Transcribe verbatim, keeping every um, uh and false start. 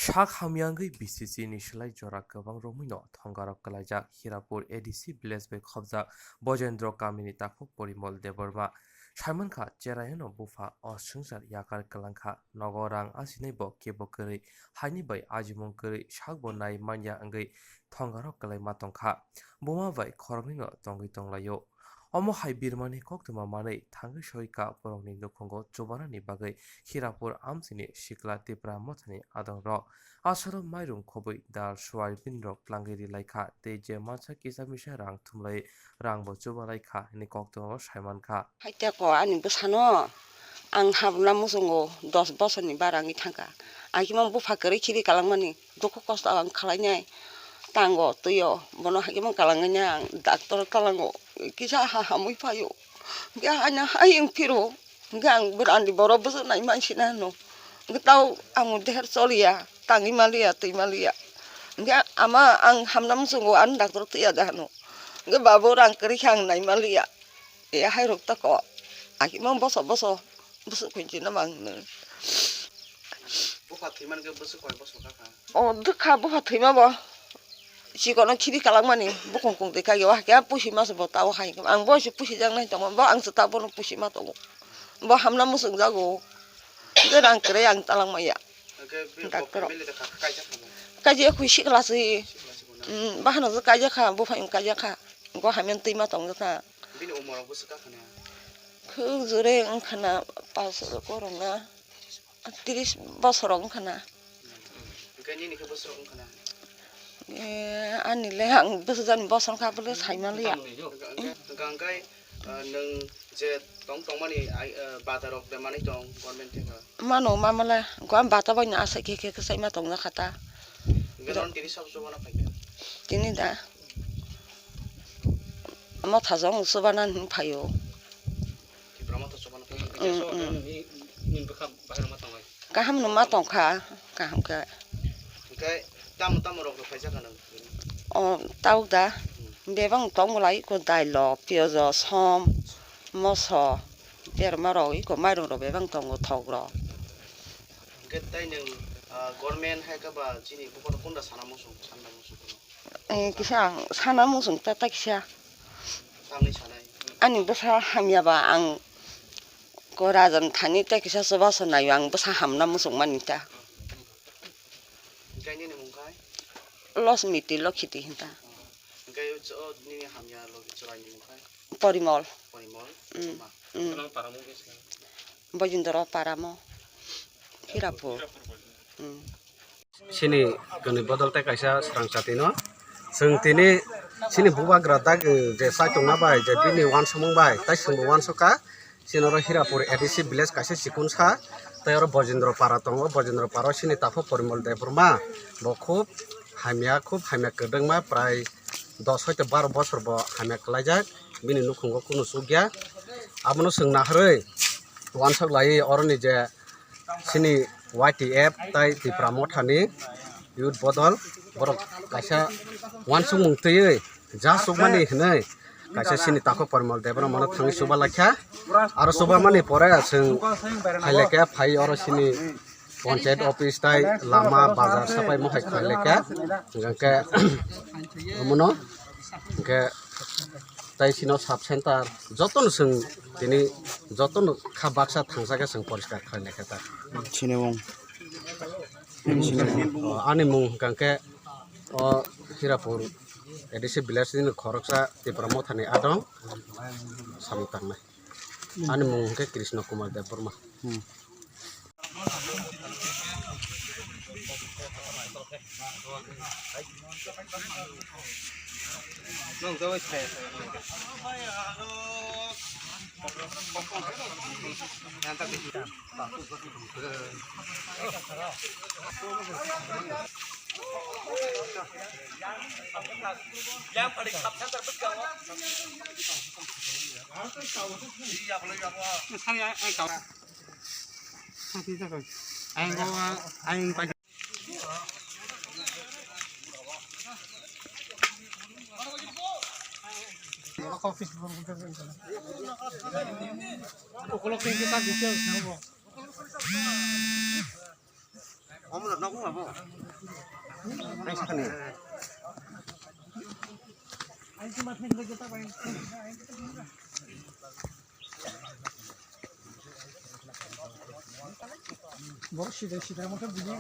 Thak hamya wngwi B C C ni slai jora kwbang romwino thongarok kwlaijak Hirapur A D C village bai khobjak Bojendro kamini takhuk Porimol Debbarma. Saimankha, cheraino bupha o swngchar yakar kwlangkha, nogo rang asinai bo kebo kwrwi, haini bai ajimung kwrwi, sakbo nai manya wngwi thongarok kwlaima tongkha. Buma bai khoroknwino tongwi tonglaio. Omo hai birmani koktwma manwi thangwi soika borokni nukhungo chubanani bagwi Hirapur amchini sikla Tipra mothani adongrok asoro mairum khobwi dal soyabin rok tlangwi rilaikha tei je mansa kisa misa rang thumlai rangbo chubalaikha hwnwi koktwmao saimankha. Haiteko ani bwsano ang habna muchungo dos bosorni bara wngwi thangkha. Ang khe bupha kwrwi khiri kalangmani dukhu kosto ang khlainai tango twiyo bono haikhe bang kalangwi nai ang doctor talango kisa ha hamwi phaio. Hwnkhe haino hai wng phiro hwnkhe ang bwrandi borok bwswk nai mansinai hwno. Hwnkhe tao ang deher choliya tangwi maliya twi maliya. Hwnkhe ama ang hamna muchungo ani doctor twiya da hwno. Hwnkhe babu rang kwrwi khe ang nai maliya. E hai rok tako. Aki mang boso boso. Boso koi jina mang nung. Bupha thwi man khe boso koi boso kha kha. O dukha bupha thwi ma bo. Chikono khiri kalak mani bukung kung twi kagyo. Kya pusi ma se bo tao hai. Ang bo se pusi jang nai tongo. Bo ang se ta bono pusi ma tongo. Bo hamna musung jago. Ge rang kre ang talang maya. Hwnkhe bini doctor. Family de kha kaijak kha bo? Kaijak khui sikla si. Sikla si bo na? Mm, bahano je kaijak kha, buphang kaijak kha. Go hamya twi ma tong jakha. Bini umor rok bwswk kha khana? Khuk jure wng khana pas korong na tris bosor wng khana. Hwnkhe nini khe bwswk wng khana? Eh, ani le ang bwswk jani bosor kha bwle sai ma liya. Hwnkhe, hwnkhe, hwnkhe, ah, nwng je tong tongmani ai, ah, bata rok de manwi tong government theka? Mano mamala, go am bata bai no asai khe khe kwchai ma tong jakha ta. Hwnkhe nono tini sabo chubana phaikha? Tini da. Motha jong chubana hin phaio. Tipra motha chubana phaikha? Mm, mm. Kaham no ma tongkha, kaham khe. Hwnkhe tamo tamo rok rok phaijak kha nang? O, tauk da. Hmm. Bebak tong bolai ko dailo, piyojo, som, moso, berma rok, iko mairum rok bebak tongo thok rok. Hwnkhe tai nwng, ah, government hai khe ba chini bukhukno kunda sana muchung, sana muchung kheno? Eh, kisa ang sana muchung ta, ta kisa. Tamni sanai? Ani bwsa hamya ba ang ko rajan thani ta kisa chubaso naio ang bwsa hamna muchung mani ta. Hwnkhe nini mung khai? Losmiti Lokhiti hinta. Hwnkhe o nini hamya logi chwraini mung khai? Porimol. Porimol. Mm. Ma? Mm. Bojindro Paramo. Hirapur. Mm. Chini kwnwi bodol tei kaisa srang chatino. Chwng tini chini bubagra dak, eh, je chai tongma bai, je bini uansukmung bai, tai chwngbo uansukha. Chini oro Hirapur A D C village kaisa chikon sa, tei oro Bojendro Para tongo. Bojendro Para o chini takhuk Porimol Debbarma, bo khub hamya, khub hamya kwdwkma, prai dos hoito baro bosor bo hamya kwlaijak, bini nukhungo kunu chukya. Abono chwng naharwi uansuk laiwi oroni je chini Y T F tai Tipra Mothani youth bodol borok kaisa uansukmung twiwi ja chukmani hinwi kaisa chini takhuk Porimol Debbarmano thangwi chuba laikha. Aro chubamani pore chwng phailaikha, phai oro chini panchayat office tai lama bazar sapai mohai khailaikha. Hwnkhe omono hwnkhe tai chini sub center jotono chwng tini jotono kha baksa thangsa khe chwng poriskar khlainai khe ta. Sinimung. O, ani mung hwnkha khe o Hirapur A D C village ni khoroksa Tipra Mothani adong samung tangnai. Ani mung hwnkhe Krishna Kumar Debbarma. Hmm. Borok sidai sidai mokhe bini.